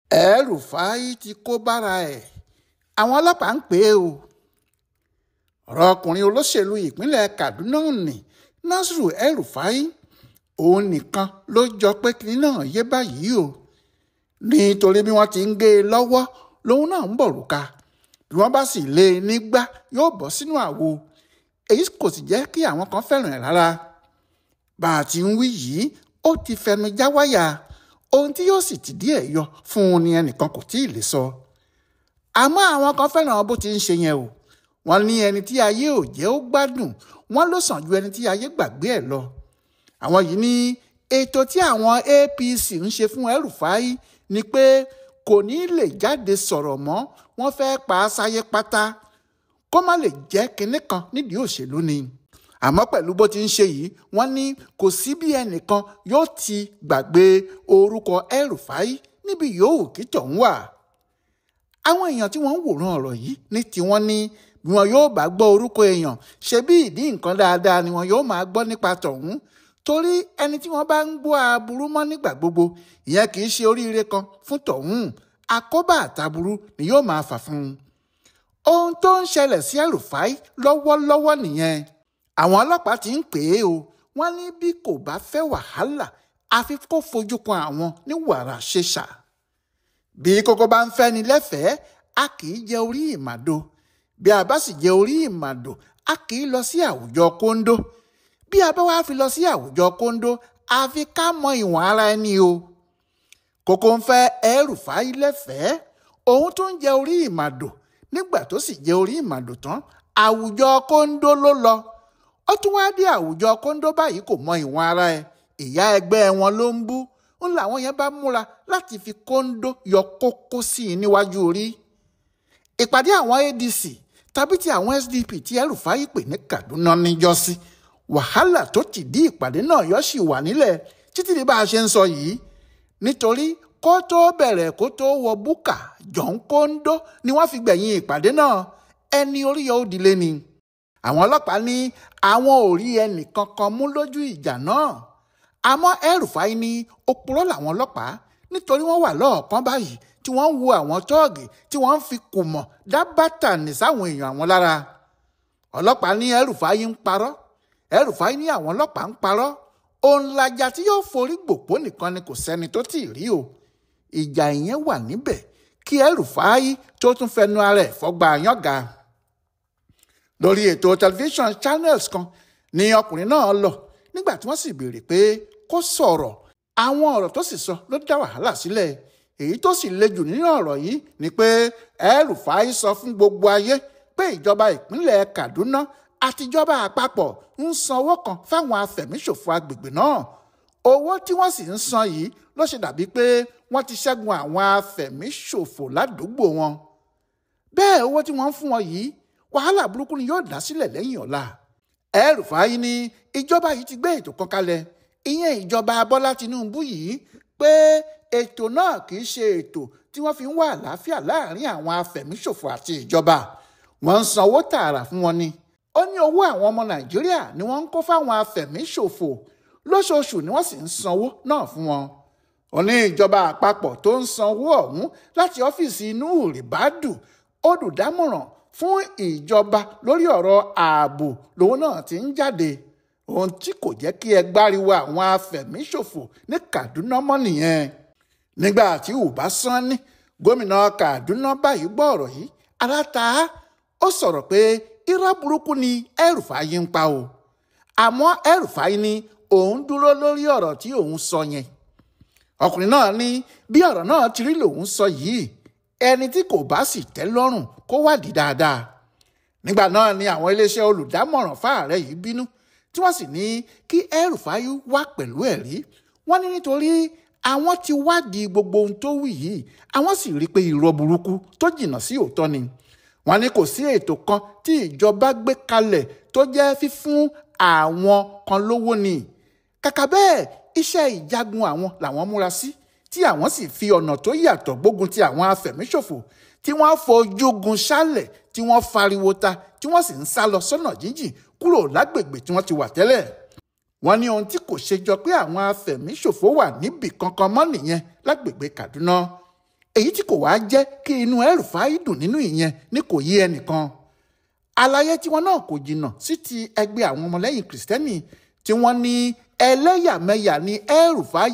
El-Rufai ti kó bára ẹ̀, àwọn ọlọ́pàá ń pè é o. Ọ̀rọ̀ ọkùnrin olóṣèlú ìpínlẹ̀ Kaduna ní Nasir El-Rufai, òun nìkan ló jọ pé kinní náà yé báyìí o. Nítorí bí wọ́n ti ń gé e lọ́wọ́ lòun náà ń bọ̀ rúkà, bí wọ́n bá sì lé e nígbà yóò bọ́ sínú àwo. Èyí kò sì jẹ́ kí àwọn kan fẹ́ràn ẹ̀ rárá. Bá a ti ń wí yìí, ó ti fẹnu já wáyà. Ohun tí yóò sì ti díẹ̀ yọ fún un ni ẹnìkan kò tí ì lè sọ. Àmọ́ àwọn kan fẹ́ràn bó ti ń ṣe yẹn o. Wọ́n ní ẹni tí ayé ò jẹ́ ó gbádùn, wọ́n ló sàn ju ẹni tí ayé gbàgbé ẹ̀ lọ. Àwọn yìí ní ètò tí àwọn APC ń ṣe fún El-Rufai ni pé kò ní lè jáde sọ̀rọ̀ mọ́, wọ́n fẹ́ pa á sáyé pátá kó má lè jẹ́ kinní kan nídìí òṣèlú ni. Àmọ́ pẹ̀lú bó ti ń ṣe yìí, wọ́n ní kò sí bí ẹnìkan yóò ti gbàgbé orúkọ El-Rufai níbi yòówù kí tọ̀hún wà. Àwọn èèyàn tí wọ́n ń wòran ọ̀rọ̀ yìí ní tiwọn ní bí wọn yóò bá gbọ́ orúkọ èèyàn, ṣe bí ìdí nǹkan dáadáa ni wọn yóò máa gbọ́ nípa tọ̀hún. Torí ẹni tí wọ́n bá ń gbọ́ aburú mọ́ nígbà gbogbo, ìyẹn kì í ṣe oríire kan fún tọ̀hún, àkóbá àtàbúrú ni yóò máa fà fún un. Ohun tó ń ṣẹlẹ̀ sí El-Rufai lọ́wọ́lọ́wọ́ nìyẹn. Àwọn ọlọ́pàá ti ń pè é o. Wọ́n ní bí kò bá fẹ́ wàhálà, àfi kó fojú kan àwọn ní wàrà ṣèṣà. Bí kókó bá ń fẹ́ni lẹ́fẹ̀ẹ́, a kì í jẹ orí ìmàdo. Bí a bá sì jẹ orí ìmàdo, a kì í lọ sí àwùjọ kóńdó. Bí a bá wá fi lọ sí àwùjọ kóńdó, àfi ká mọ ìwọ̀n ara ẹni o. Kókó ń fẹ́ El-Rufai lẹ́fẹ̀ẹ́, òun tó ń jẹ orí ìmàdo. Nígbà tó sì jẹ orí ìmàdo tán, àwùjọ kóńdó ló lọ. Ó tún wá dé àwùjọ kóńdó báyìí kò mọ ìwọ̀n ara ẹ̀. Ìyá ẹgbẹ́ wọn ló ń bú. Ń làwọn yẹn bá múra láti fi kóńdó yọ kókó sí i níwájú orí. Ìpàdé àwọn ADC tàbí ti àwọn SDP tí El-Rufai pè ní Kaduna níjọ́sí. Wàhálà tó ti dí ìpàdé náà yọ sì wà nílẹ̀ títí di bá a ṣe ń sọ yìí. Nítorí kó tó bẹ̀rẹ̀ kó tó wọ búkà jọ̀ǹ kóńdó ni wọ́n fi gbẹ̀yìn ìpàdé náà. Ẹni orí yọ ó dilé ni. Àwọn ọlọ́pàá ní àwọn ò rí ẹnì kankan mú lójú ìjà náà. Àmọ́ El-Rufai ní òpùrọ́ làwọn ọlọ́pàá, nítorí wọ́n wà lọ́ọ̀kan báyìí tí wọ́n ń wo àwọn tọ́ọ̀gì tí wọ́n ń fi kùmọ̀ dá bàtà ní sáwọn èèyàn àwọn lára. Ọlọ́pàá ní El-Rufai ń parọ́. El-Rufai ní àwọn ọlọ́pàá ń parọ́. Òun lajà tí yóò forí gbòpó nìkan ni kò sẹ́ni tó tì rí o. Ìjà ìyẹn wà níbẹ̀ kí El-Rufai tó tún fẹnu ara ẹ̀ fọ́gbà yànga. Lórí ètò tẹlifíṣàn Channels kan ni ọkùnrin náà lọ nígbà tí wọ́n sì béèrè pé kó sọ̀rọ̀. Àwọn ọ̀rọ̀ tó sì sọ ló dá wàhálà sílẹ̀. Èyí tó sì le jù nínú ọ̀rọ̀ yìí ni pé El-Rufai sọ fún gbogbo ayé pé ìjọba ìpínlẹ̀ Kaduna àtijọba àpapọ̀ ń sanwó kan fáwọn afẹ̀míṣòfò agbègbè náà. Owó tí wọ́n sì ń san yìí ló ṣe dàbí pé wọ́n ti ṣẹ́gun àwọn afẹ̀míṣòfò ládùúgbò wọn. Bẹ́ẹ̀ owó tí wọ́n ń fún wọn yìí, wàhálà burúkú ni yóò dá sílẹ̀ lẹ́yìn ọ̀la. El-Rufai ní ìjọba yìí ti gbé ètò kan kalẹ̀, ìyẹn ìjọba Bọ́lá Tinubu yìí, pé ètò náà kì í ṣe ètò tí wọ́n fi ń wá àlàáfíà láàrin àwọn afẹ̀míṣòfò àti ìjọba. Wọ́n ń sanwó tààrà fún wọn ni. Ó ní owó àwọn ọmọ Nàìjíríà ni wọ́n ń kó fáwọn afẹ̀míṣòfò lóṣooṣù ni wọ́n sì ń sanwó náà fún wọn. Ó ní ìjọba àpapọ̀ tó ń sanwó ọ̀hún láti ọ́fíìsì Nuhu Ribadu, olùdámọ̀ràn fún ìjọba lórí ọ̀rọ̀ ààbò lòun náà ti ń jáde. Ohun tí kò jẹ́ kí ẹ gbáriwo àwọn afẹ̀míṣòfò ní Kaduna mọ́ nìyẹn. Nígbà tí Uba Sani, gómìnà Kaduna báyìí gbọ́ ọ̀rọ̀ yìí, ara ta á, ó sọ̀rọ̀ pé irọ́ burúkú ni El-Rufai ń pa o. Àmọ́ El-Rufai ní òun dúró lórí ọ̀rọ̀ tí òun sọ yẹn. Ọkùnrin náà ní bí ọ̀rọ̀ náà ti rí lòun sọ yìí, ẹni tí kò bá sì tẹ́ lọ́rùn kó wádìí dáadáa. Nígbà náà ni àwọn iléeṣẹ́ olùdámọ̀ràn fáàrẹ yìí bínú tí wọ́n sì ní kí El-Rufai wá pẹ̀lú ẹ̀rí. Wọ́n ní nítorí àwọn ti wádìí gbogbo ohun tó wí yìí, àwọn sì rí i pé irọ́ burúkú tó jìnnà sí òótọ́ ni. Wọ́n ní kò sí ètò kan tí ìjọba gbé kalẹ̀ tó jẹ́ fífún àwọn kan lówó ni. Kàkà bẹ́ẹ̀, iṣẹ́ ìjagun àwọn làwọn múra sí, tí àwọn sì fi ọ̀nà tó yàtọ̀ gbógun ti àwọn afẹ̀míṣòfò tí wọ́n fojúgun ṣálẹ̀, tí wọ́n fariwo ta, tí wọ́n sì ń sá lọ sọ́nà jíjìn kúrò lágbègbè tí wọ́n ti wà tẹ́lẹ̀. Wọ́n ní ohun tí kò ṣe jọ pé àwọn afẹ̀míṣòfò wà níbì kankan mọ́ nìyẹn lágbègbè Kaduna. Èyí tí kò wá jẹ́ kí inú El-Rufai dùn nínú ìyẹn ní kò yé ẹnìkan. Àlàyé tiwọn náà kò jìnnà sí ti ẹgbẹ́ àwọn ọmọlẹ́yìn Kìrìsìtẹ́nì tí wọ́n ní ẹlẹ́yàmẹ̀yà ní El-Rufai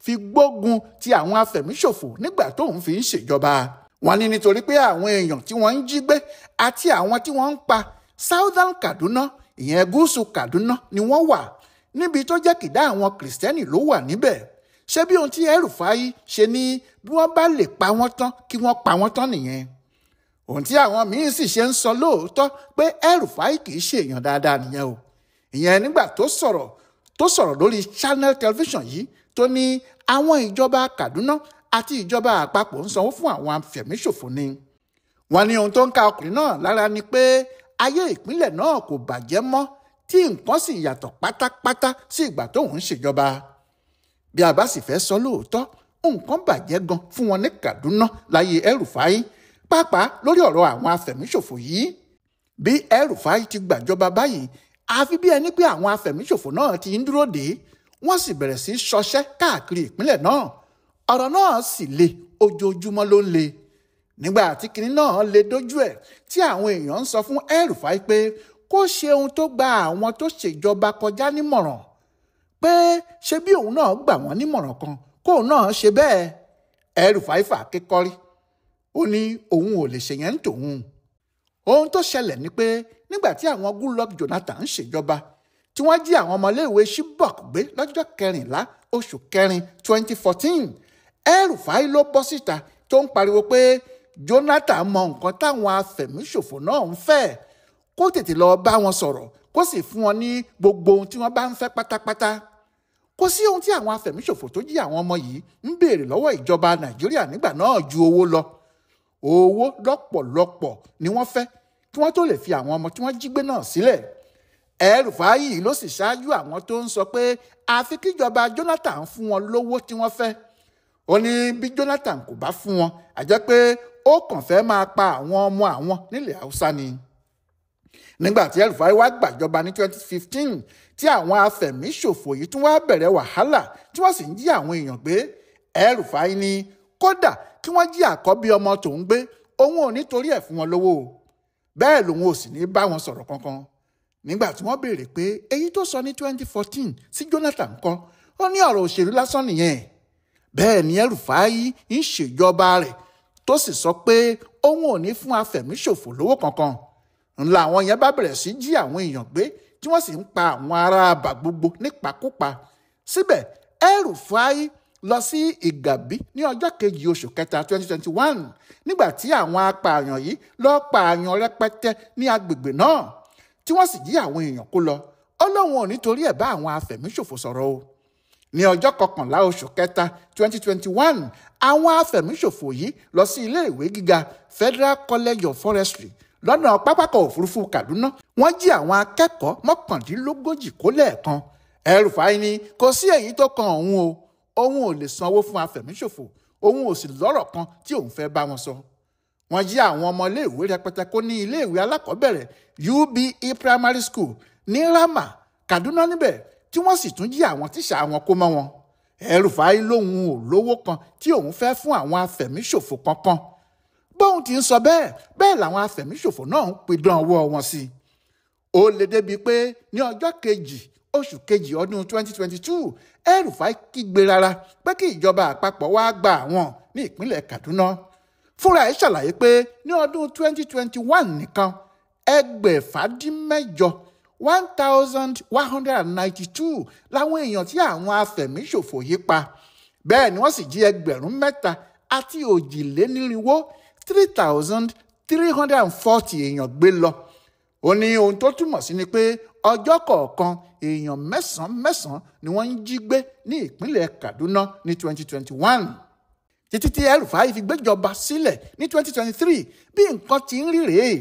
fi gbógun ti àwọn afẹ̀míṣòfò nígbà tóun fi ń ṣèjọba. Wọ́n ní nítorí pé àwọn èèyàn tí wọ́n ń jí gbé àti àwọn tí wọ́n ń pa Southern Kaduna, ìyẹn gúúsù Kaduna ni wọ́n wà, níbi tó jẹ́ kìdá àwọn Kìrìsìtẹ́nì ló wà níbẹ̀. Ṣé bí ohun tí El-Rufai ṣe ní bí wọ́n bá lè pa wọ́n tán kí wọ́n pa wọ́n tán nìyẹn. Ohun tí àwọn míín sì ṣe ń sọ lóòótọ́ pé El-Rufai kì í ṣe èèyàn dáadáa nìyẹn o. Ìyẹn nígbà tó sọ̀rọ̀ lórí Channel Television yìí tó ní àwọn ìjọba Kaduna àti ìjọba àpapọ̀ ń sanwó fún àwọn afẹ̀míṣòfò ni. Wọ́n ní ohun tó ń ka ọkùnrin náà lára ni pé ayé ìpínlẹ̀ náà kò bàjẹ́ mọ́ tí nǹkan sì yàtọ̀ pátápátá sí ìgbà tóun ń ṣèjọba. Bí a bá sì fẹ́ sọ lóòótọ́, nǹkan bàjẹ́ gan fún wọn ní Kaduna láyé El-Rufai, pàápàá lórí ọ̀rọ̀ àwọn afẹ̀míṣòfò yìí. Bí El-Rufai ti gbàjọba báyìí, àfi bí ẹni pé àwọn afẹ̀míṣòfò náà ti ń dúró dè é, wọ́n sì bẹ̀rẹ̀ sí ṣọṣẹ́ káàkiri ìpínlẹ̀ náà. Ọ̀rọ̀ náà sì le, ojoojúmọ́ ló ń le. Nígbà tí kinní náà le dójú ẹ̀ tí àwọn èèyàn ń sọ fún El-Rufai pé kó ṣe ohun tó gba àwọn tó ṣèjọba kọjá nímọ̀ràn, pé ṣe bí òun náà gbà wọ́n nímọ̀ràn kan kóun náà ṣe bẹ́ẹ̀. El-Rufai fà kékọ́rí, ó ní òun ò lè ṣe yẹn ń tòun. Ohun tó ṣẹlẹ̀ ni pé nígbà tí àwọn Goodluck Jonathan ń ṣèjọba tí wọ́n jí àwọn ọmọléèwé Chibok gbé lọ́jọ́ kẹrìnlá oṣù kẹrin 2014, El-Rufai ló bọ́ síta tó ń pariwo pé Jonathan mọ nǹkan táwọn afẹ̀míṣòfò náà ń fẹ́, kó tètè lọ bá wọn sọ̀rọ̀ kó sì fún wọn ní gbogbo ohun tí wọ́n bá ń fẹ́ pátápátá. Kò sí ohun tí àwọn afẹ̀míṣòfò tó jí àwọn ọmọ yìí ń béèrè lọ́wọ́ ìjọba Nàìjíríà nígbà náà ju owó lọ. Owó lọ́pọ̀lọpọ̀ ni wọ́n fẹ́ kí wọ́n tó lè fi àwọn ọmọ tí wọ́n jí gbé náà sílẹ̀. El-Rufai ló sì ṣáájú àwọn tó ń sọ pé àfi kíjọba Jonathan fún wọn lówó tí wọ́n fẹ́. Ó ní bí Jonathan kò bá fún wọn, á jẹ́ pé ó kàn fẹ́ máa pa àwọn ọmọ àwọn nílẹ̀ Haúsá ni. Nígbà tí El-Rufai wá gbàjọba ní 2015 tí àwọn afẹ̀míṣòfò yìí tún wá bẹ̀rẹ̀ wàhálà tí wọ́n sì ń jí àwọn èèyàn gbé, El-Rufai ní kódà kí wọ́n jí àkọ́bí ọmọ tòun gbé, òun ò ní torí ẹ̀ fún wọn lówó o, bẹ́ẹ̀ lòun ò sì ní bá wọn sọ̀rọ̀ kankan. Nígbà tí wọ́n béèrè pé èyí tó sọ ní 2014 sí Jonathan kọ́, ó ní ọ̀rọ̀ òṣèlú lásán nìyẹn. Bẹ́ẹ̀ ni El-Rufai ń ṣèjọba rẹ̀ tó sì sọ pé òun ò ní fún afẹ̀míṣòfò lówó kankan. Ńlá àwọn yẹn bá bẹ̀rẹ̀ sí jí àwọn èèyàn gbé tí wọ́n sì ń pa àwọn ará àbà gbogbo nípakúpa. Síbẹ̀ El-Rufai lọ sí Ìgàbí ní ọjọ́ kejì oṣù kẹta 2021 nígbà tí àwọn apààyàn yìí lọ pààyàn rẹpẹtẹ ní agbègbè náà tí wọ́n sì jí àwọn èèyàn kó lọ. Ó lóun ò nítorí ẹ̀ bá àwọn afẹ̀míṣòfò sọ̀rọ̀ o. Ní ọjọ́ kọkànlá oṣù kẹta 2021, àwọn afẹ̀míṣòfò yìí lọ sí ilé ìwé gíga Federal College of Forestry lọ́nà pápákọ̀ òfurufú Kaduna. Wọ́n jí àwọn akẹ́kọ̀ọ́ 39 kó lẹ́ẹ̀kan. El-Rufai ní kò sí èyí tó kan òun o, òun ò lè sanwó fún afẹ̀míṣòfò, òun ò sì lọ́rọ̀ kan tí òun fẹ́ bá wọn sọ. Wọ́n jí àwọn ọmọ iléèwé rẹpẹtẹ kó ní iléèwé alákọ̀ọ́bẹ̀rẹ̀ UBE Primary School ní Rama, Kaduna níbẹ̀, tí wọ́n sì tún jí àwọn tíṣà wọn kó mọ́ wọn. El-Rufai lóun ò lówó kan tí òun fẹ́ fún àwọn afẹ̀míṣòfò kankan. Bóun ti ń sọ bẹ́ẹ̀ bẹ́ẹ̀ làwọn afẹ̀míṣòfò náà ń pidán ọwọ́ wọn sí i. Ó lè débi pé ní ọjọ́ kejì oṣù kejì ọdún 2022, El-Rufai kígbe rárá pé kí ìjọba àpapọ̀ wá gba àwọn ní ìpínlẹ̀ Kaduna. Fúnra ẹ̀ ṣàlàyé pé ní ọdún 2021 nìkan, 698 1,192 làwọn èèyàn tí àwọn afẹ̀míṣòfò yìí pa. Bẹ́ẹ̀ ni wọ́n sì jí 3,340 3,340 èèyàn gbé lọ. Ó ní ohun tó túmọ̀ sí ni pé ọjọ́ kọ̀ọ̀kan èèyàn mẹ́sàn-án ni wọ́n ń jí gbé ní ìpínlẹ̀ Kaduna ní 2021. Títí tí El-Rufai fi gbéjọba sílẹ̀ ní 2023 bí nǹkan ti ń rí rèé.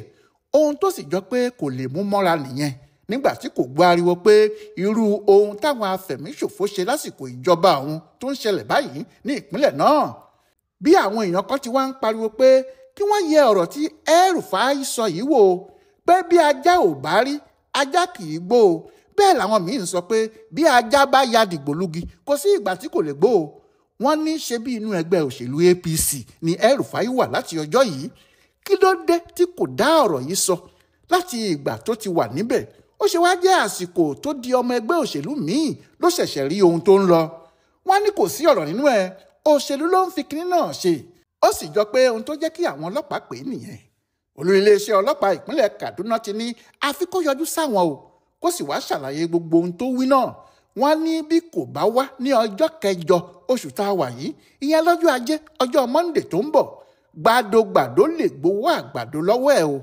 Ohun tó sì jọ pé kò lè mú mọ́ra nìyẹn nígbà tí kò gbọ́ ariwo pé irú ohun táwọn afẹ̀míṣòfò ṣe lásìkò ìjọba òun tó ń ṣẹlẹ̀ báyìí ní ìpínlẹ̀ náà. Bí àwọn èèyàn kan ti wá ń pariwo pé kí wọ́n yẹ ọ̀rọ̀ tí El-Rufai sọ yìí wò, pé bí ajá ò bá rí ajá kì í gbó o. Bẹ́ẹ̀ làwọn míín sọ pé bí ajá bá ya dìgbòlugi kò sí ìgbà tí kò lè gbó o. Wọ́n ní ṣe bí inú ẹgbẹ́ òṣèlú APC ni El-Rufai wà láti ọjọ́ yìí. Kí ló dé tí kò dá ọ̀rọ̀ yìí sọ láti ìgbà tó ti wà níbẹ̀? Ó ṣe wá jẹ́ àsìkò tó di ọmọ ẹgbẹ́ òṣèlú míì ló ṣẹ̀ṣẹ̀ rí ohun tó ń lọ. Wọ́n ní kò sí ọ̀rọ̀ nínú ẹ̀, òṣèlú ló ń fi kinní náà ṣe. Ó sì jọ pé ohun tó jẹ́ kí àwọn ọlọ́pàá pè é nìyẹn. Olú iléeṣẹ́ ọlọ́pàá ìpínlẹ̀ Kaduna ti ní àfi kó yọjú sáwọn o, kó sì wá ṣàlàyé gbogbo ohun tó wí náà. Wọ́n ní bí kò bá wá ní ọjọ́ kẹjọ oṣù tá a wà yìí, ìyẹn lọ́jọ́ ajé ọjọ́ Monday tó ń bọ̀, gbàdógbàdó lè gbowó àgbàdo lọ́wọ́ ẹ̀ o.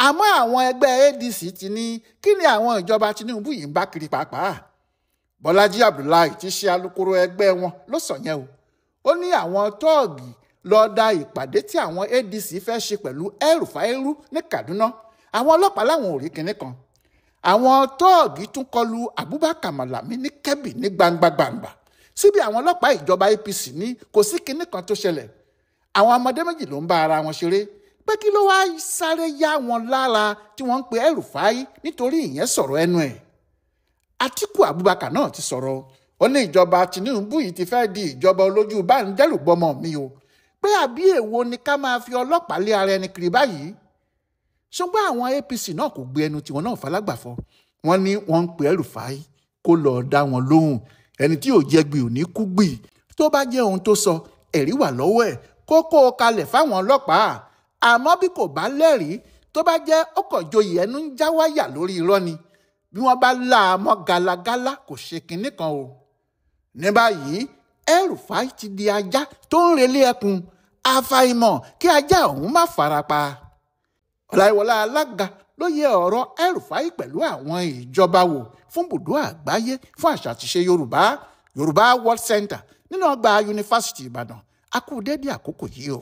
Àmọ́ àwọn ẹgbẹ́ ADC ti ní kí ni àwọn ìjọba Tinubu yìí ń bá kiri pàápàá. Bọ́lájí Abdullahi ti ṣe alukoro ẹgbẹ́ wọn ló sọ yẹn o. Ó ní àwọn tọ́ọ̀gì lọ da ìpàdé tí àwọn ADC fẹ́ ṣe pẹ̀lú El-Rufai rú ní Kaduna. Àwọn ọlọ́pàá láwọn ò rí kinní kan. Àwọn tọ́ọ̀gì tún kọlu Abubakar Malami ní Kebbi ní gbangba-gbangba. Síbi àwọn ọlọ́pàá ìjọba APC ní kò sí kinní kan tó ṣẹlẹ̀. Àwọn ọmọdé méjì ló ń bá ara wọn ṣeré. Pé kí ló wá sáré yá wọn lára tí wọ́n ń pe El-Rufai nítorí ìyẹn sọ̀rọ̀ ẹnu ẹ̀. Atiku Abubakar náà ti sọ̀rọ̀. Ó ní ìjọba Tinubu yìí ti fẹ́ di ìjọba olójú bá ń dẹ́rù bọmọ mi o. Pé àbí èwo ni ká máa fi ọlọ́pàá lé ara ẹni kiri báyìí? Ṣùgbọ́n àwọn APC náà kò gbé ẹnu tiwọn náà falágbàfọ́. Wọ́n ní wọ́n ń pe El-Rufai kó lọ́ọ́ dá wọn lóhùn. Ẹni tí ò jẹ́ gbì ò ní kú gbì. Tó bá jẹ́ ohun tó sọ, ẹ̀rí wà lọ́wọ́ ẹ̀, kó kó o kalẹ̀ fáwọn ọlọ́pàá. Àmọ́ bí kò bá lẹ́rìí, tó bá jẹ́ ọkọ̀ joyè ẹnu ń já wáyà lórí irọ́ ni. Bí wọ́n bá là á mọ́ galagala kò ṣe kinní kan o. Ní báyìí, El-Rufai ti di ajá tó ń relé ẹkùn. Àfàìmọ̀ kí ajá ọ̀hún má farapa. Ọláìwọlá alága ló yẹ ọ̀rọ̀ El-Rufai pẹ̀lú àwọn ìjọba wò fún bùdó àgbáyé fún àṣà àtiṣe Yorùbá, Yorùbá World Center nínú ọgbà Yunifásítì Ìbàdàn. A kú dédé àkókò yìí o.